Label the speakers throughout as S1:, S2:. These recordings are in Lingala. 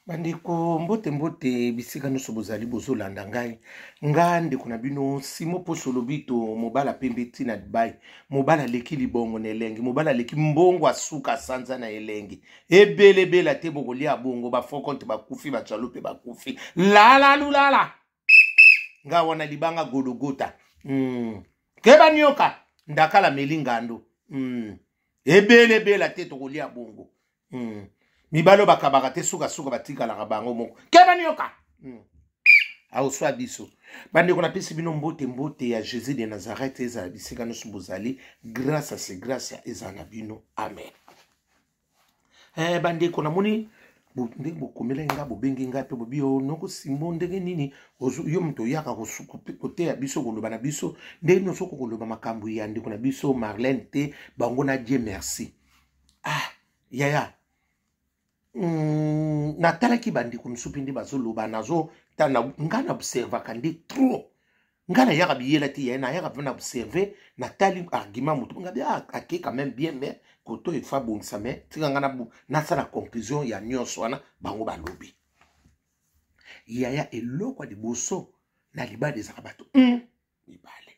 S1: Bandeko, mbote mbote bisika nyonso bozali bozolanda ngai. Nga ndeko na bino Simo Poso Lobito, mobala pembe tina Dubai, mobala aleki libongo na elengi, mobala aleki mbongo asuka sanza na elengi. Ebelebela te bokolia bongo, ba faux compte bakufi, ba jaloux pe bakufi. Lala lulala. Nga wana libanga gologota. Keba nioka, ndakala meli ngando. Ebelebela te tokolia bongo. Mibalo bakabaka te, sukasuka batikalaka bango moko. Keba nioka. Aoswa biso. Bandeko, napesi bino mbote mbote ya Jésus de Nazareth, ezala bisika nyonso bozali. Grâce à ce grâce ezala na bino. Amen. Bandeko, namoni ndenge bokomelaki nga, bobengi nga mpe bobi yo noko Simbo, ndenge nini yo moto oyaka koteya biso, koloba na biso ndenge nini osoko koloba makambo ya ndeko na biso Marlène te, bango na Dieu merci. Yaya, natalaki bandeko mosusu mpe nde bazoloba, nazotala nga na observaka nde trop. Nga nayaka biyela te yaya, nayaka mpe na observe, natali argument moto nga bi ake quand même bien, mais koto efa bongisa, mais tika nga nasala conclusion ya nyonso wana bango balobi. Yaya, eloko ya liboso na libala ezalaka bato mibale.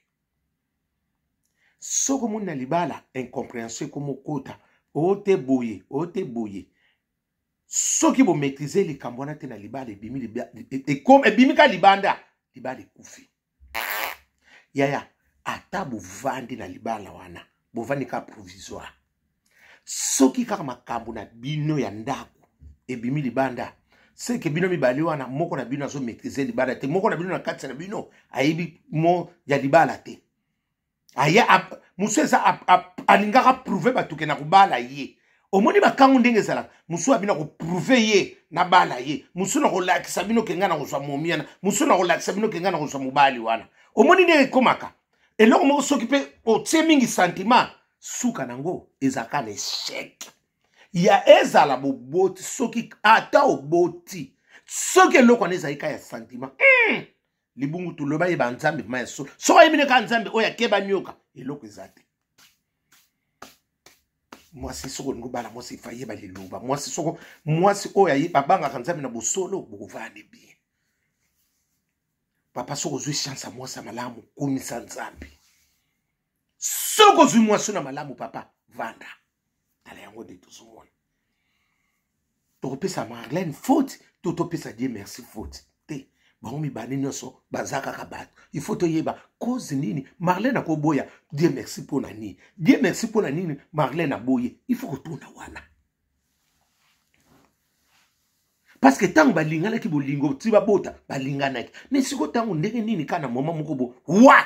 S1: Soki omoni na libala incompréhension ekoma okota, oyo te boye, oyo te boye, soki bomaîtrise likambo wana te na libala, ebimi ka libanda, libala ekufi. Yaya, ata bovandi na libala wana, bovandi ka provisoire, soki kaka makambo na bino ya ndako ebimi libanda, seke bino mibale wana, moko na bino azomaîtrise libala te, moko na bino na kati na bino ayebi mo ya libala te. Aya mosu eza alingaka prouve bato ke na kobala ye. Omoni bakangu ndenge ezalaka, mosu abina koprouve ye na bala ye, mosu na kolakisa bino ke ngai na kozwa momi wana, mosu na kolakisa bino ke ngai na kozwa mobali wana. Omoni ndenge ekomaka eloko moko, soki mpe otie mingi sentiment, suka nango ezalaka na échec. Ya ezala boboti, soki ata oboti, soki eloko wana ezali ka ya sentiment, libungu tuloba yeba nzambe ma ya so, soki ayebi neka nzambe oyo akeba nioka, eloko eza te. Mwasi soko olingi obala mwasi, ifa yeba liloba. Mwasi soko mwasi oyo abangaka nzambe na bosolo, bokovanda bien. Papa, soko ozwi chance ya mwasi ya malamu, kumisa nzambe. Soko ozwi mwasi na malamu, papa, vanda. Tala yango nde tozomona. Tokopesa Marlène faute to topesa Dieu merci faute te? Bango mibale nyonso baza kaka bato. Il faut toyeba cause nini Marlène akoboya Dieu merci. Mpo na nini Dieu merci, mpo na nini Marlène aboye? Il faut kotuna wana, parce que ntango balinganaki, bolingo ti babota, balinganaki. Mais siko ntango ndenge nini kaka na moma moko bo wa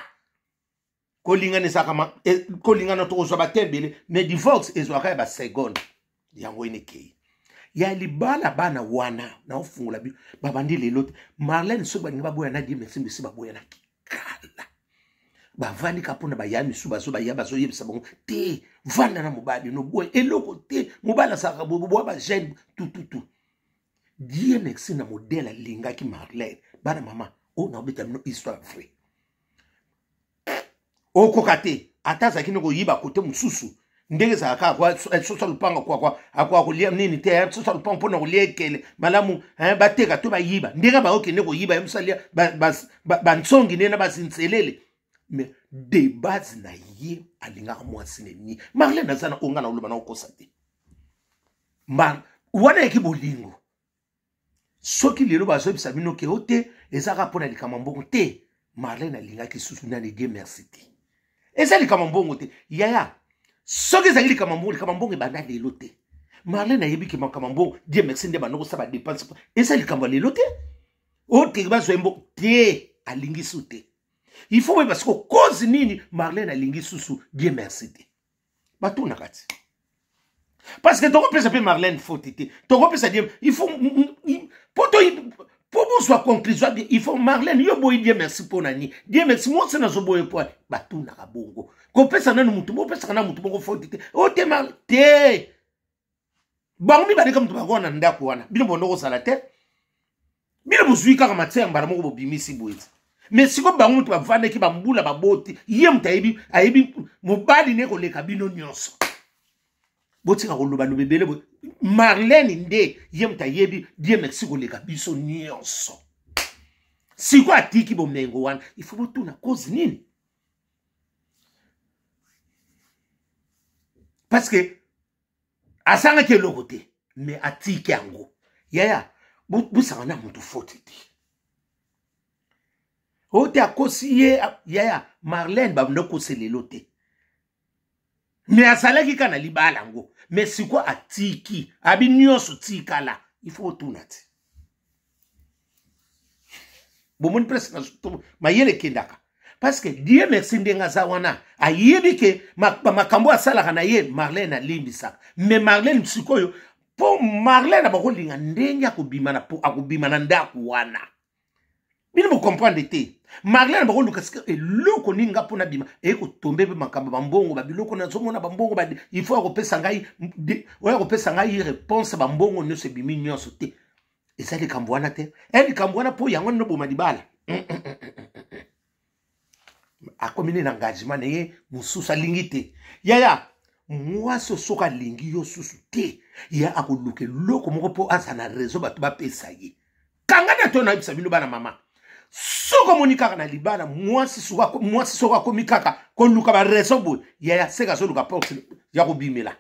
S1: kolingana ezalaka kolingana, tokozwa bate ebele, mais divorce ezwaka ya baseconde. Yango ene ekei ya libala. Bana wana naofungola bino, babandi lelo te. Marlène, soki balingi baboya na Dieu merci, mbisi baboyanaki kala. Bavandi ka mpona baya misu, bazo baya, bazoyebisa bango te: vanda na mobali, noboya eloko te, mobali azalaka boye, bagene tututu. Dieu merci na modèle alingaki Marlène. Bana mama oyo naobeta bino histoire vrai, okoka te. Ata azalaki nde koyiba kote mosusu, ndenge ezalaka, sosa lupanga kwakwa, akoka kolia nini te, sosa lupanga mpona kolia ekele malamu bateka to bayiba. Ndenge baokende koyiba, ye mosu alia bansongi nde na bazinselele. Mais de base na ye alingaka mwasi neni Marlène. Aza na onga na oloba na okosa te, wana yaki bolingo. Soki lelo bazoyebisa bino ke o te, ezaka mpona likambo mbongo te, Marlène alingaki susu nani Dieu merci te. Eza likambo mbongo te, yaya. Soki ezalaki likambo mbongo, likambo mbongo ebanda lelo te. Marlène ayebi ke makambo mbongo, Dieu merci nde banda kosala badepense. Eza likambo ya lelo te. Oyo te bazwa ye mbongo te, alingi su te. Il faut boyeba siko cause nini Marlène alingi susu Dieu merci te. Batunaka ti, parce que tokopesa mpe Marlène faute te, tokopesa Dieu. Il faut po to po bozwa conclusion bien, il faut Marlène yo boyi Dieu merci mpo na nini? Dieu merci mwasi nazoboye po batunaka bongo. Kopesa nanu mutu, bopesaka na mutu moko faute te. O te Marlène te, bango mibale ka moto bango wana ndako wana, bino bondo kozala te. Bino bozwi kaka matière mbala moko bobimisi boye ti. Mais sikoyo bango moto bavandaki bambula, baboti, ye moto ayebi, ayebi mobali ne koleka bino nyonso. Botika koloba loba ebele. Marlene nde ye moto ayebi Dieu merci koleka biso nyonso. Sikoyo atiki bomengo wana, il faut botuna cause nini? Parce que asangaki eloko te, mais atiki yango. Yaya, bosanga na moto faute te. Oyo te akosi ye, yaya, Marlene babanda kosa lelo te. Me azalaki kaka na libala yango, me sikoyo atiki, abi nyonso tikala, il faut otuna te. Bomoni presque mayele ekendaka. Parce que Dieu merci ndenge aza wana, ayebi ke makambo asalaka na ye, Marlène alimbisaka. Mais Marlène sikoyo, mpo Marlène abakolinga ndenge akobima na ndako wana. Bino bocomprendre te. Marlène bakoluka sika eloko nini nga mpona bima, eye kotombe mpe makambo bambongo babiloko nazomona bambongo ba, il faut akopesa ngai, oyo akopesa ngai réponse bambongo nyonso ebimi nyonso te. Eza likambo wana te. E likambo wana mpo yango noboma libala. Akomi nde na engagement na ye mosusu alingi te. Yaya, mwasi soki alingi yo susu te, ye akoluka eloko moko mpo aza na réseau bato bapesa ye. Kanga na to nayebisa bino bana mama, soki omoni kaka na libala mwasi soki akomi kaka koluka ba raison boye, yaya seka azoluka porte ya kobimela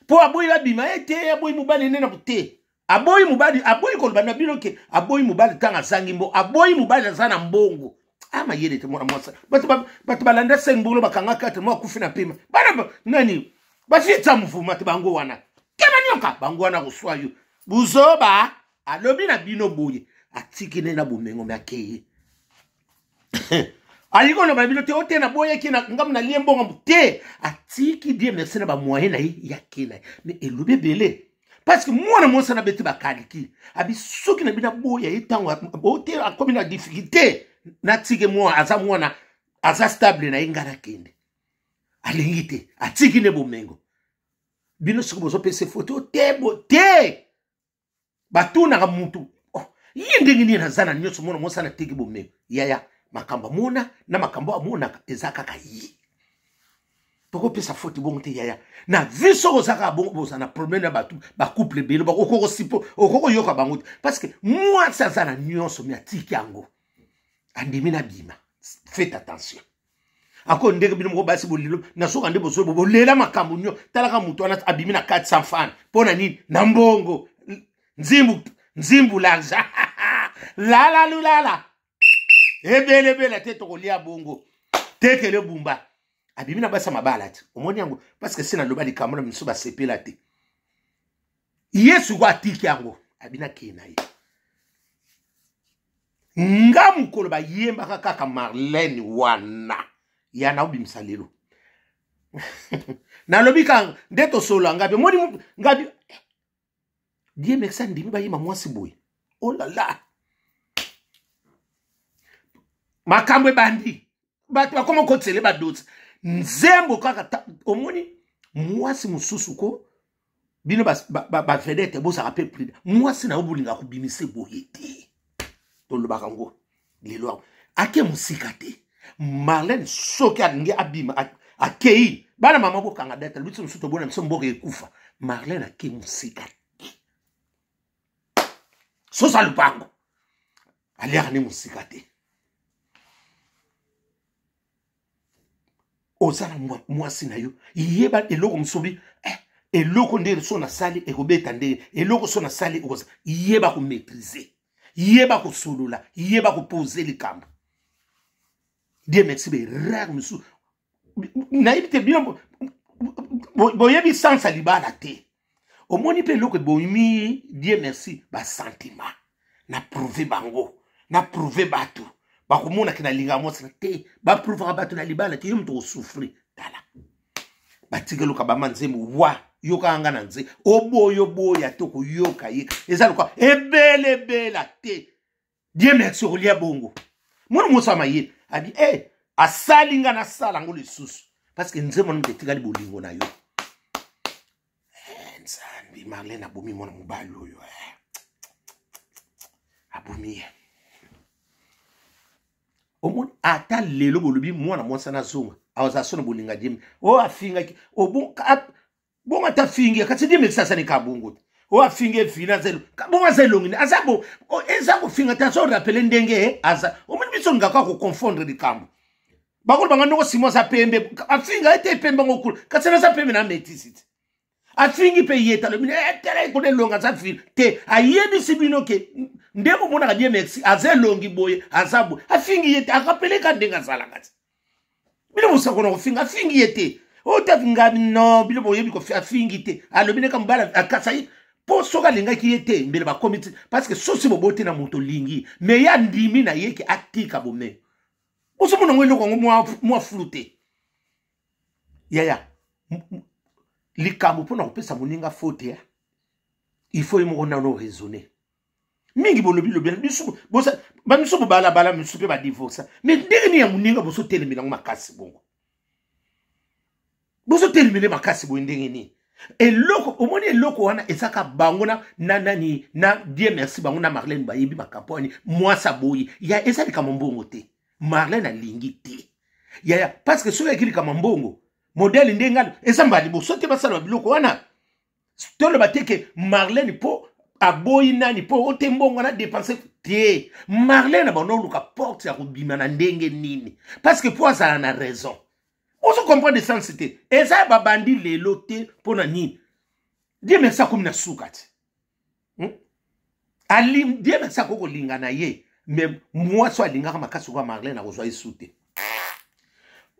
S1: mpo aboyi babima ye te, aboyi mobali nde na te, aboyi mobali, aboyi koloba na bino ke aboyi mobali ntango azangi mbongo, aboyi mobali aza na mbongo. Mayele te mwana mwasi. Bato balanda seng mbongo bakanga kate mwa akufi na pema. Bana nani bafitsa mvuma te bango wana. Kema nyoka bango wana koswa yo. Buzoba alobi na bino boye atiki ne na bomengo me akeye. Alingi koloba na bino te ote na boyaki na ngambo na lie mbongo te, atiki Dieu merci na ba moyen na ye ya ke na ye. Mais elobi ebele. Parce que mwana mwasi na beti bakaliki abi soki na bino aboya ye ntango ote akomi na difficulté natike mwana aza mwana aza stable na ye ngai nakende alingi te atiki nde bomengo bino soki bozopesa foto te bo te batunaka mutu oh, ye ndenge nini aza na nyonso mwana mwasi anatiki bomengo yaya makambo amona na makambo amonaka eza kaka ye tokopesa faute bongo te yaya na vie soki oza kaka bongo boza na problème na bato bacouple ebele okokosipo okokoyoka bango te parce que mwasi aza na nyonso me atiki yango andimi na bima. Faites attention ako ndenge bino moko basi bolelo na soka nde bozobo bolela makambo nyo talaka moto wana abimi na 400 fan mpo na nini na mbongo nzimbu nzimbu l'argent lala lulala ebelebele te tokolia bongo tekele bumba abimi na basi ya mabala te omoni yango parce que se naloba likambo na miso basepela te yesu ko atiki yango abina kei na ye nga mokolo bayembaka kaka Marlène wana ya na obimisa lelo nalobi kaka nde tosolola ngabi omoni ngabi Dieu merci andimi bayemba mwasi boye oh là là makambo ebandi bato bakoma kotisele badoti nzembo kaka omoni mwasi mosusu ko bino bavedete bozalaka mpe prida mwasi na yo bolinga kobimisa boye te tolobaka ngo lelo awa ake mosika te Marlène soki alingi abima akei bana mama bokanga date biso mosusu tobona biso mboka ekufa Marlène ake mosika te sosa lupango aliaka ne mosika te oza na mwasi na yo yeba eloko mosubi eloko nde so nasali ekobeta ndenge eloko so nasali ekoza yeba komaîtriser yeba kosolola yeba kopose likambo Dieu merci berare mosusu nayebi te bino boyebi sens ya libala te omoni mpe eloko ebomi Dieu merci basentiment na prouve bango na prouve bato bakomonaki na linga mwasi na te baprouvaka bato na libala te yo moto kosouffrir tala batikeluka bama nzembo wa yokaka nga na nze oboya oboya te okoyoka ye eza lokola ebelebela te Dieu merci okolia bongo mwana mwasi ya mayele abi e asali nga nasala yango lisusu parce que nzembo na moto etikali bolingo na yo Nzambe Marlène abomi mwana mobali oyo abomi ye omoni ata lelo bolobi mwana mwasi nazonga aza so na bolinga Dieu oyo afingaki Bongo ata fingi kasi Dieu merci asali ka bongo te. Oyo afingi efina aza bongo aza elongi aza bo eza kofinga te azo rappeler ndenge aza. Omoni biso ngaka ko confondre likambo. Bakolo banga ndoko simo aza pembe afinga ete pembe ngo kula kasi naza pembe na metisi te. Afingi pe ye talo bino eh, tala ye kuna elongi aza fini te ayebisi bino ke nde bomonaka Dieu merci aza elongi boye aza boye afingi ye te arapele ka ndenge azalaka te. Bino bosakona kofinga afingi ye te oyo te afinga no bino boyebi afingi te alobi neka mobali akasa ye mpo soki alingaki ye te mbele bakomi te parce que sosi boboti na moto olingi me ye andimi na ye ke atika bome bozomona yango eloko yango mwa flu te yaya likambo mpo na kopesa moninga faute ya il faut ye moko nano raisonner mingi bolobi lobi biso bamiso bobalabala misu mpe badivorsa me ndenge nini ya moninga bozotelemela yango makasi bongo bozotelemele makasi boye ndenge nini eloko omoni eloko wana ezaka bango na na nani na Dieu merci bango na Marlène bayebi makambo wani mwasi aboyi ya eza likambo mbongo te Marlène alingi te yaya parce que soki ayaki likambo mbongo modele ndenge eza mbala liboso te basala biloko wana toloba te ke Marlène mpo aboyi nani mpo ote mbongo na dépense te Marlène abanda oluka porte ya kobima na ndenge nini parce que mpo azala na raison ozo comprendre sens te eza ya babandi lelo te mpo na nini Dieu merci akomi na suka te Dieu merci akoki kolinga na ye mais mwasi oyo alingaka makasi okoya Marlène akozwa ye su te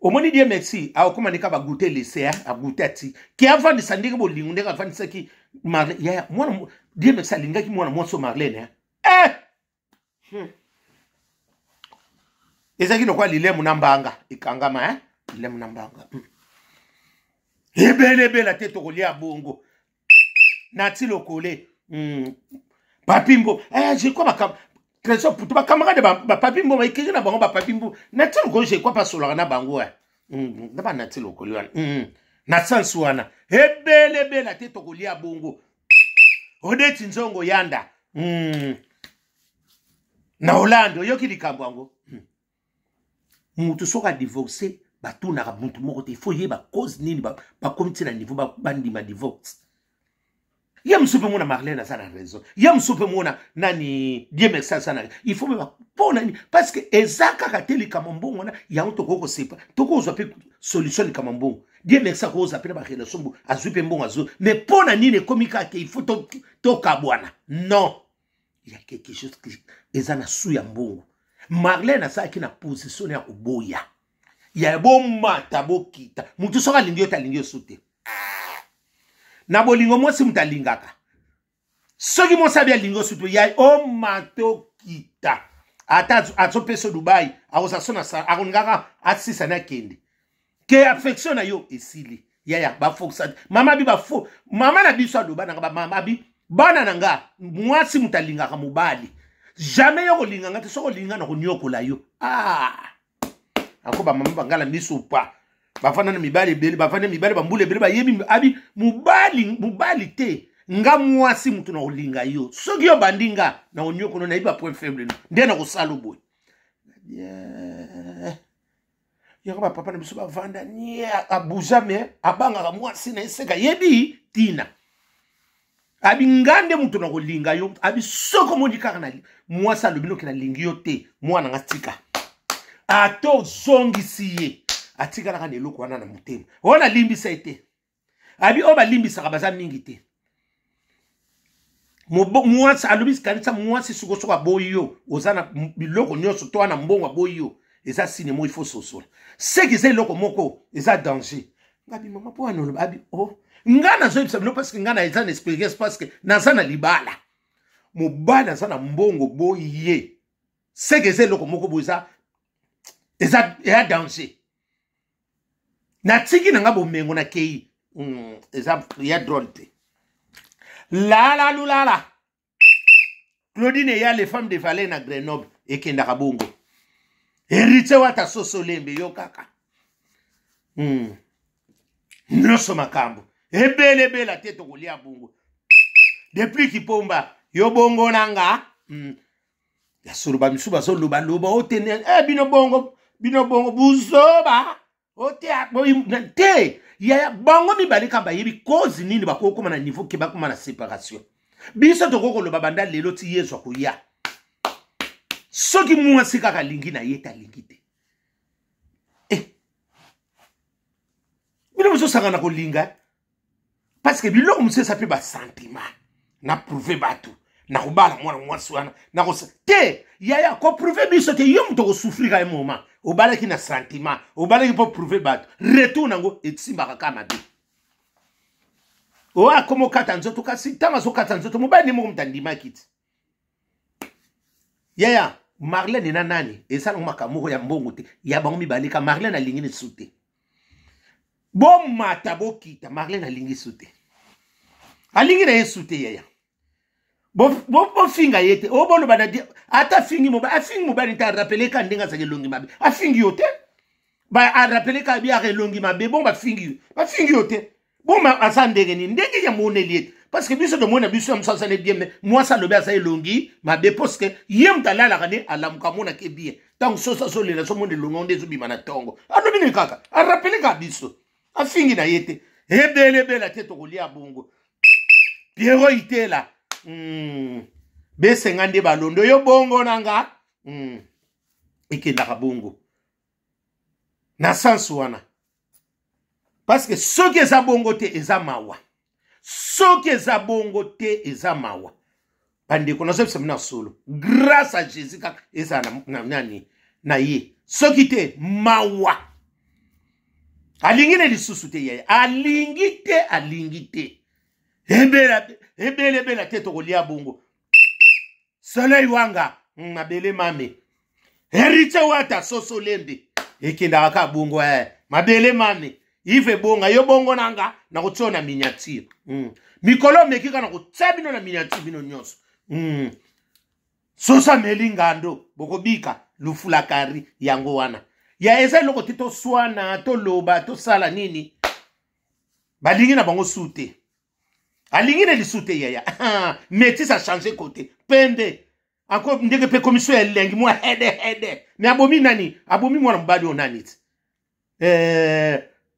S1: omoni Dieu merci akokoma ndeka bagoute lese agoute ati ke avandisa ndenge bolingo ndenge avandisaki Marlène yaya mwana Dieu merci alingaki mwana mwasi oyo Marlène eh! Ezalaki lokola lilemu na mbanga ekangama eh? Lilemu na mbanga Ebele ebela te tokolia bongo nati lokole Papi Mbo eh, je crois bakam trésor putu bacamarade bapapi Mbo baekeki na bango bapapi Mbo nati lokole je crois basolaka na bango eh. Na banati lokole wana na sens wana ebele ebela te tokolia bongo odeti nzongo yanda Na Hollande oyoki likambo yango Mutu soki adivorce batunaka mutu moko te, il faut yeba cause nini bakomi ti na niveau bandima divorce. Ye mosusu mpe mona Marlène aza na raison, ye mosusu mpe mona nani Dieu merci aza na, il faut mpe mpo na nini parce que eza kaka te likambo mbongo wana yango tokoki kosepa tokozwa mpe solution likambo mbongo. Dieu merci akozwa mpe na barelation mbo azwi mpe mbongo azwi mais mpo na nini ekomi kaka il faut tokabwana non il y a quelque chose qui eza na su ya mbongo. Marlène asalaki na position ya koboya ya bomata bokita motu soki alingi yo te alingi yo su te na bolingo mwasi moto alingaka soki mwasi abi alingi yo su te ya omata okita ata azopesa Dubai akozala so na akolingaka asisa na akende ke affection na yo esili yaya bafoxa mama abi bafo mama na biso aloba nanga bamama abi bana na nga mwasi moto alingaka mobali jamais yo kolinga nga te soki olinga na koniokola yo ah ako bamama bangala miso pa bafanda na mibali ebele bafanda mibali bambula ebele bayebi abi mobali mobali te nga mwasi moto na kolinga yo soki yo bandi nga na koniokola nayebi ba point faible no nde na kosala boye yango bapapa na biso bavanda nie abuja me abangaka mwasi na ye seka yebi ntina abi nga nde moto na kolinga yo abi soki omoni kaka na mwasi alobi noki nalingi yo te mwana nga tika ata ozongisi ye atikalaka na eloko wana na motema oyo nalimbisa ye te abi oyo balimbisaka baza mingi te mwasi alobi kanisa mwasi sukosoko aboyi yo oza na biloko nyonso to wana mbongo aboyi yo eza sine moko ifo sosola seki eza eloko moko eza danger ngabi mama mpo wana oloba abi o oh, nga nazoyebisa bino parce que nga na eza na experience parce que naza na libala mobali aza na mbongo boyi ye seki eza eloko moko boye eza eza eya danger natiki na nga bomengo nakei eza ya drôle te lala lulala Claudine eya les femmes de Valais na Grenoble ekendaka bongo héritier wata soso lembe yo kaka Nyonso makambo ebele ebela te tokolia bongo depuis kipomba yo bongo na nga Ya solo bamisu bazolobaloba otene eh, bino bongo bino bongo buzoba. Ote te yaya, bango mibale kaka bayebi cause nini bakoki kokoma na niveau ke bakoma na séparation. Biso tokoki koloba banda lelo ti Yezu akoya, soki mwasi kaka alingi na ye te, alingi te. Eh. Bino bozosangana kolinga parce que biloko mosusu eza mpe basentiment. Na prouve bato na kobala mwana mwasi wana na te yaya, koprouve biso te. Yo moto okosouffrir ye moma obalaki na sentiment, obalaki mpo prouve bato, retour nango esimbaka kaka mabe. Oyo akoma okata nzoto, kasi ntango azokata nzoto, mobali nde moko moto andimaki ti. Yaya, Marlene na nani, eza nango makambo moko ya mbongo te ya bango mibale. Ka Marlene alingi lisusu te, bomata bokita, Marlene alingi su te, alingi na ye su te. Yaya, bofinga ye te, o boloba na ata afingi mobali, afingi mobali te, arapele ka ndenge azalaki elongi mabe, afingi yo te, arapele ka biaka elongi mabe. Bon, bafingi yo, bafingi yo te. Bon, aza ndenge nini, ndenge ya moneli ye te, parce que biso tomona biso ya mosu aza ne bien, mais mwasi alobi aza elongi mabe, parce que ye moto alalaka ne alamuka amonaka bien. Ntango soso azolela, azomona elongi nde ezobima na ntongo, alobi nini kaka, arapele kaka biso, afingi na ye te. Ebelebela te, tokolia bongo. Piero Itela, besenga nde balondo yo bongo na nga, Ekendaka bongo na sens wana, parce que soki eza bongo te, eza mawa. Soki eza bongo te, eza mawa. Bandeko, nazobisa bino na solo, grâce à Jésus kaka ezala na nani na ye, soki te mawa. Alingi ne lisusu te yaya, alingi te, alingi te. Ebela ebele ebela te, tokolia bongo. Soleil Wanga, mabele mame. Héritier Wata, soso lembe, ekendaka kaka bongo. Mabele mame. Ive Bonga, yo bongo na nga nakotia na miniature. Mikolo omeki kaka nakotia bino na miniature, bino nyonso. Soso ameli ngando, bokobika lufulakari yango wana ya eza eloko te. Toswana, toloba, tosala nini, balingi na bango su te, alingi na lisu te. Yaya, métis a changé côté pembe ako ndenge mpe komiso ya elengi mwa hede hede. Me abomi nani? Abomi mwana mobali oyo nani ti,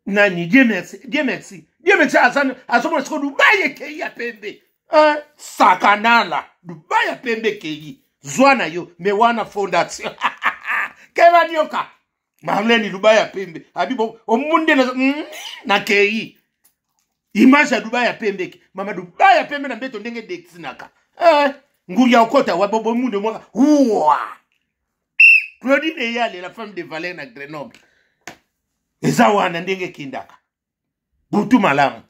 S1: nani? Dieu merci, Dieu merci, Dieu merci. Azomona siko Dubai ekei ya pembe, sakanala Dubai ya pembe ekei, zwa na yo. Me wana fondation keba nioka Marlene, Dubai ya pembe abi bo omunde na nakei image ya Dubai ya pembe ke mama Dubai ya pembe na mbeto ndenge detinaka, nguri ya okota wa bobo munde mwaka uwa. Claudine Eyale, la femme de Valère na Grenoble, eza wana ndenge ekendaka butu malamu.